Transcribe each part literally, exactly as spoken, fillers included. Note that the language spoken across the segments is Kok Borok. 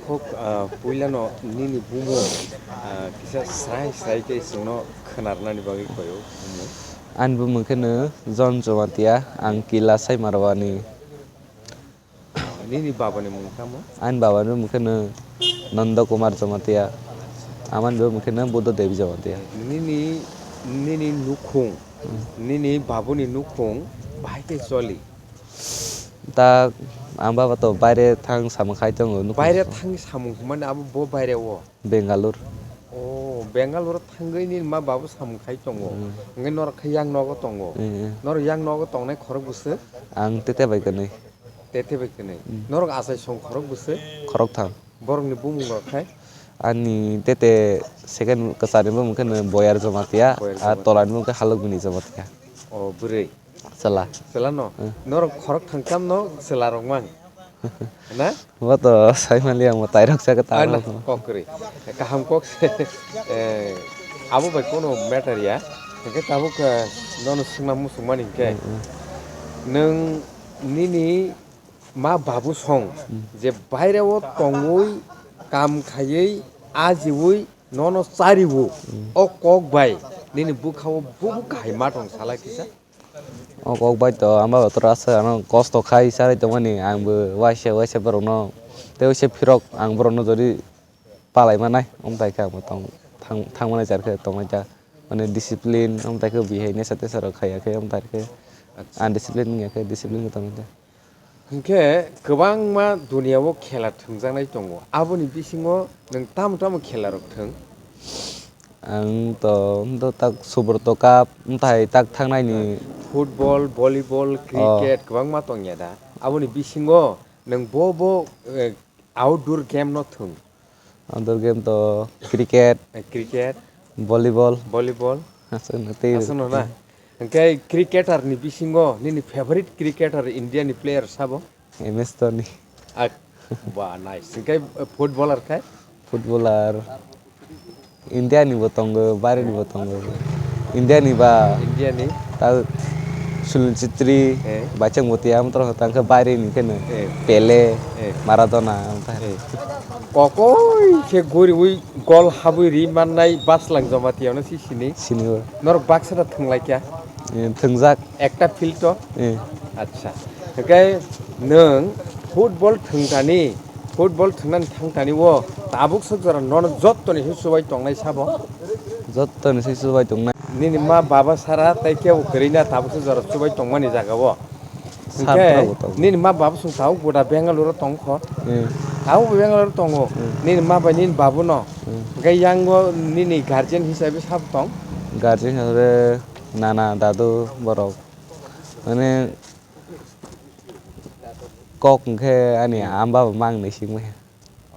Kok, ah, puilano nini bumung, ah, kisa srai srai khe chwngno khwnarnani bagwi koyo bumung. Ani bumung kheno John Jamatia, ang Kila Saimarwani. Nini babani mung tamo? Ani babani bumung kheno Nanda Kumar Jamatia, amani bumung kheno Buddha Devi Jamatia. Nini, nini nukhung, Hmm. nini babuni nukhung bahai khe choli? Ta ang baba to baire thang samung khai tongo, nukhung Baire thang samung hwnmani abo bo baire o? Bengaluru. O, Bengaluru thangwi nini ma babu samung khai tongo. Hmm. Hwnkhe norok khe yang nogo tongo. Eh, eh. Norok yang nogo tongnai khorok bwswk? Ang tete bai kwnwi. Tete bai kwnwi. Hmm. Norok achai song khorok bwswk? Khorok thang. Borokni bumung rok khai? Ani tete second kwchani bumung kheno Boyar Jamatia, Boyar ar Jamatia. Tolani bumung khe Halokbini Jamatia. O, bwrwi. Chwla. Chwla no? Hmm. Norok khorok thangcham no chwla rok mang. Na? Bo to sai mali ang bo tairok sa ka Ah, na, taro. Kok kwrwi. Kaham kok se. Eh, abo bai kono matter ya. Hwnkhe tabuk, eh, nono swngna muchung mani hwnkhe. Hmm, hmm. Nwng nini ma babu song Hmm. je baire o tongwi kam khaiwi ajiwi nono chariwo Hmm. o kok bai nini bwkha o bubu kahai ma tong sala kisa? O kok bai to ang ba bator asa ano kosto khai sarai tongmani ang bo waisa waisa borokno tei waisa phirok ang borokno jodi palai manai, omo tai khe ang bo tong thang thang manai jar khe tongmani ta mane discipline omo tai khe bihai nesa tesa rok khaiya khe omo tai khe Acha. Undiscipline wngya khe discipline khe tongmani ta. Hwnkhe kwbangma duniya o khela thwngjaknai tongo, aboni bisingo nwng tamo tamo khela rok thwng? Ang to, to tak Subrata Cup, wngthai tak thangnaini. Football, volleyball, Oh. cricket kwbangma tongya da? Aboni bisingo nwng bo bo, eh, outdoor game no thwng? Outdoor game to cricket, Eh, cricket, volleyball. Volleyball. Aswkno tei Aswkno na? Hwnkhe cricketer ni bisingo nini favorite cricketer India ni player sabo? M S Dhoni. Ak, ba, nice. Hwnkhe, eh, footballer khe? Footballer India ni bo tongo, baire ni bo tongo. India ni ba India ni? Ta Sunil Chhetri, Eh. Baichang Bhutia, amtro tang khe baire ni kheno Eh. Pele, Eh. Maradona, amtha. Eh. Kokoi khe guriwi gol habwi ri mannai Baslang Jamatia no si sini? Sini o. Norok baksa da thwnglai kya? Eh, thwngjak. Ekta field to? Eh. Acha. Hwnkhe nwng football thwngthani, football thwngnani thangthani o tabuk sok jora nono jottoni se chubai tongnai sabo? Jottoni se chubai tongnai. Nini ma baba sara tei kebo kwrwi na tabuk sok jora chubai tongmani jaga o. Hwnkhe Satra bo tongo. Nini ma baba song tabuk bo da Bengaluru tong kho? Eh. Tabuk bo Bengaluru tongo. Eh. Nini ma bai nini babu no? Eh. Hwnkhe yango nini guardian hisabe sabo tong? Guardian hisabe nana, dadu borok. Mane kok hwnkhe ani ama baba mang nai singmaya.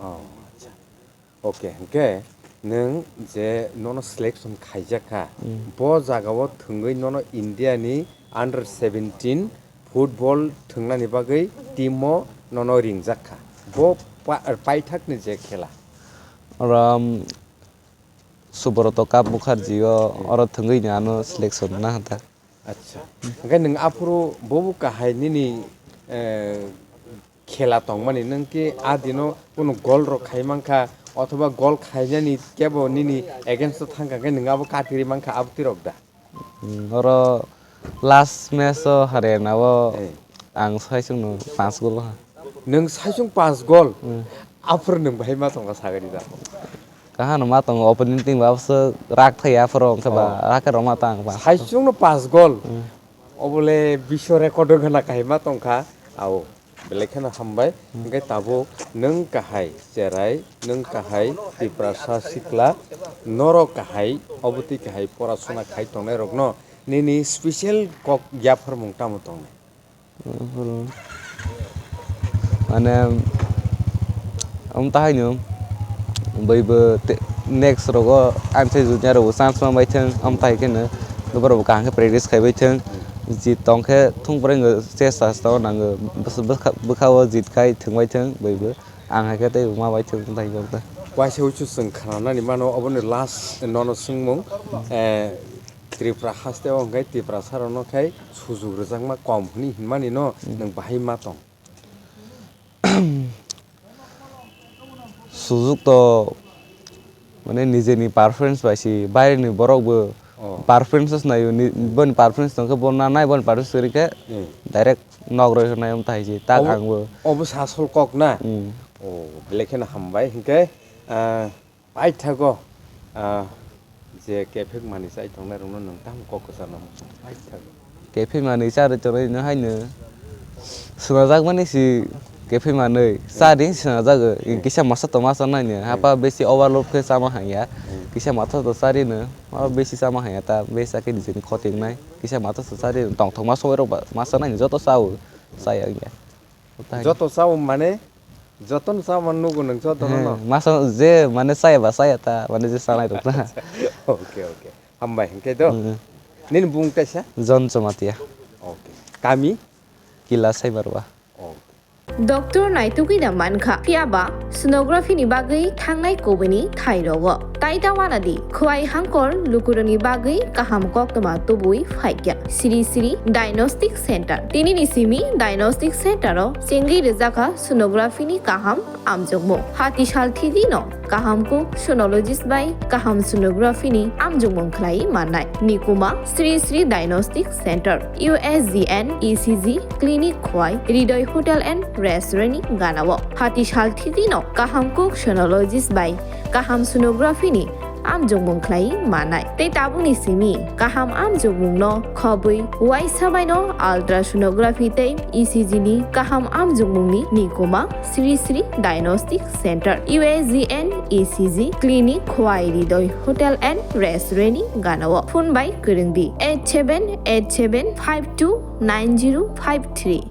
Oh, acha. Okay, hwnkhe nwng je nono selection khaijak kha, Mm. bo jagao thwngwi nono India ni under seventeen football thwngnani bagwi team o nono ringjak kha. Bo pa-, paithakni je khela. Oro, um, Subrata Cup Mukherjee o, Mm. oro thwngwi no ano selection na hata. Acha. Hwnkhe nwng aphuru bobo kahai nini, eh, khela tongmani, nwng khe a dino kunu gol rok khai mankha, othoba gol khainani kebo nini against o thangkha khe nwng abo katirwi mankha, abo tirok da? Hmm, oro last match o Haryana o Eh. ang saichung no panch gol ha. Nwng saichung panch gol? Hmm. Aphuru nwng bahai ma tongkha sagani da? Kaham no ma tongo, opening team ba abose rak thai aphuru hwnkhe ba Oh. rak rok ma tang ba. Saichung no panch gol. Hmm. Obole biswa record wngkha na kahima tongkha. Ao, belai kheno hambai. Hmm. Hwnkhe tabuk nwng kahai cherai, nwng kahai Tiprasa sikla, norok kahai, obo twi kahai pora sona khai tongnai rokno nini special kok yapharmung tamo tongnai? Mane, omo tahai no, bai bo te-, next rogo ani sai junior rogo chance ma bai thung, omo tahai kheno, borok bo kaham khe practice khai bai thung, jit tong khe thung pore wngkha chesta chesta o nango, bwswk bwkha, bwkha o jit khai thung bai thung, bai bo ang hai khe tei bo ma bai thung, omo tahai khe. Waisa uisu chwng khnanani mano, oboni last nono swngmung, eh, Tripura haste o hwnkhe Tiprasa rokno khai sujuk rwjakma kom hwnwi hinmani no Hmm. nwng bahai ma tong? Sujuk to mane nijeni preference bai si, baireni borok bo Oh. preference naio, ni, boni preference tongkhe bo nanai, boni preference kwrwi khe Hmm. direct nok roi hwnai wng tai si, tak Obo, ang bo. obo sasol kok na? Hmm. Oh, belai kheno hambai. Hinkhe, ah, paithago, ah, je kephek manwi chai tongnai rokno nwng tamo kok kwchangno paithago. Kephek manwi charwi tongnai no haino swnajakmani si kephek manwi chari swnajago. Kisa masa to masa naino hapa besi overload khe chama hanya. Kisa masa to chari no, hapa besi chama hanya ta besa khe nijeni khoti wngnai. Kisa masa to chari no tongthokma sobai rok ba masa naino joto chao chaya wngya. Joto chao mane jotono chama nugo nwng jotono no? Masa je mane chaya ba chaya ta mane je chanai rok na. Okay, okay. Hambai, hinkhe do? Mm. Nini bung kaisa? John Chamatia. Okay. Kami? Kila Saibarwa. Okay. Doctor naitugwi da mankha, phiya ba sonography ni bagwi thangnai kubuni thai rogo. Tai ta wana di, khwai hangkor lukurokni bagwi kaham koktwma tubui phaikya. Sri Sri Diagnostic Center. Tini ni simi Diagnostic Center o chengwi rwjakha sonography ni kaham amjokmung. Hati sal thidi no kaham kuk sonologist bai kaham sonography ni amjokmung khlai mannai. Nikuma Sri Sri Diagnostic Center, U S G N E C G clinic khwai Hridoy Hotel and Restaurant ni ganao. Hati sal thidi no kaham kuk sonologist bai kaham sonography ni amjokmung khlai mannai. Tei tabukni simi kaham amjokmungno khobwi uaisa baino ultrasonography tei E C G ni kaham amjokmungni nikuma Sri Sri Diagnostic Center, U S G N E C G clinic, Khwai Hridoy Hotel and Restaurant ni ganao. Phone bai kwrwng di eight seven eight seven five two nine zero five three.